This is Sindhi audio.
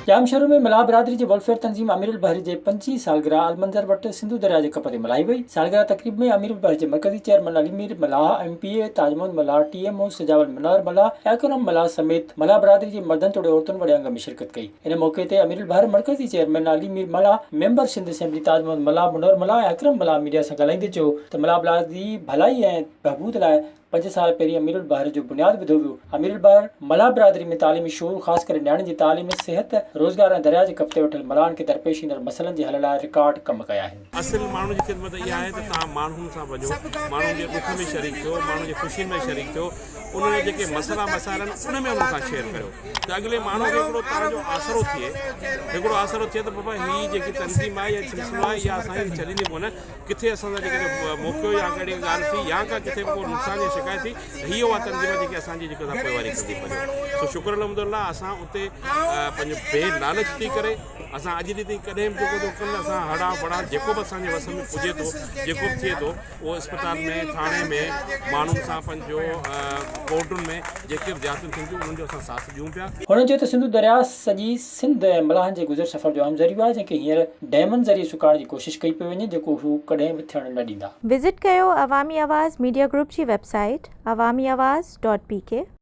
ڄامشورو ۾ ملاح برادري جي ويلفيئر تنظيم امير البحر جي پنجين سالگرهه المنظر وٽ سنڌو درياء جي ڪپ تي ملهائي وئي. سالگرهه تقريب ۾ امير البحر جي مرڪزي chairman Ali Mir Mallah, M P A Taj Muhammad Mallah, T M O Sajawal Munawar Mallah ۽ Akram Mallah سميت ملاح برادري جي مردن توڙي عورتن وڏي انگ ۾ شرڪت ڪئي. ان موقعي تي امير البحر مرڪزي chairman Ali Mir Mallah, member Sindh assembly Taj Muhammad Mallah, Munawar Mallah ۽ Akram Mallah media سان ڳالهائيندي چيو ته ملاح برادري جي ڀلائي ۽ بهبود لاء پنج سال پهرين امير البحر جو بنياد وڌو ويو. امير البحر ملاح برادري ۾ تعليمي شعور خاص ڪري نياڻين جي تعليم، صحت، روزگار ۽ درياء جي ڪپ تي ويٺل ملاحن کي درپيش ايندڙ مسئلن جي حل لاء رڪارڊ ڪم ڪيا آهن. اصل ماڻهن جي خدمت اها آهي ته توهان ماڻهن سان وڃو، ماڻهن جي ڏک ۾ شريڪ ٿيو، ماڻهن جي خوشين ۾ شريڪ ٿيو، انهن جا جيڪي مسئلا مسائل آهن ان ۾ انهن سان شيئر ڪريو ته اڳلي ماڻهو کي هڪڙو توهان جو آسرو ٿئي، هڪڙو آسرو ٿئي ته بابا هي جيڪي تنظيم آهي يا سلسلو آهي اها اسان کي ڇڏيندي ڪونه. ڪٿي اسان سان جيڪڏهن موقعو يا ڪهڙي ڳالهه ٿي يا ڪا ڪٿي به ڪو نقصان يا شڪايت ٿي ته هي اها تنظيم آهي جيڪي اسان جي جيڪو سا پوئواري ڪندي پنهنجو سو شڪر الحمد الله اسان اتي پنهنجو بي لالچ ٿي ڪري اسان اڄ ڏينهن تائين ڪڏهن به جيڪو ڪن اسان هڙان وڙان جيڪو به اسان جي وس ۾ پڄي ٿو جيڪو به ٿئي ٿو اهو اسپتال ۾ ٿاڻي ۾ ماڻهن سان پنهنجو ڪورٽن ۾ جيڪي به زيادتيون ٿين ٿيون انهن جو اسان ساٿ ڏيون پيا. هن چيو ته سنڌو درياء سڄي سنڌ ۽ ملاحن جي گذر سفر جو اهم ذريعو آهي جنهن کي هينئر ڊيمن ذريعي سڪائڻ جي ڪوشش ڪئي پئي وڃي جيڪو هو ڪڏهن به ٿيڻ نه ڏيندا. وزٽ ڪيو عوامي آواز ميڊيا گروپ جي website Awami Awaz dot P K.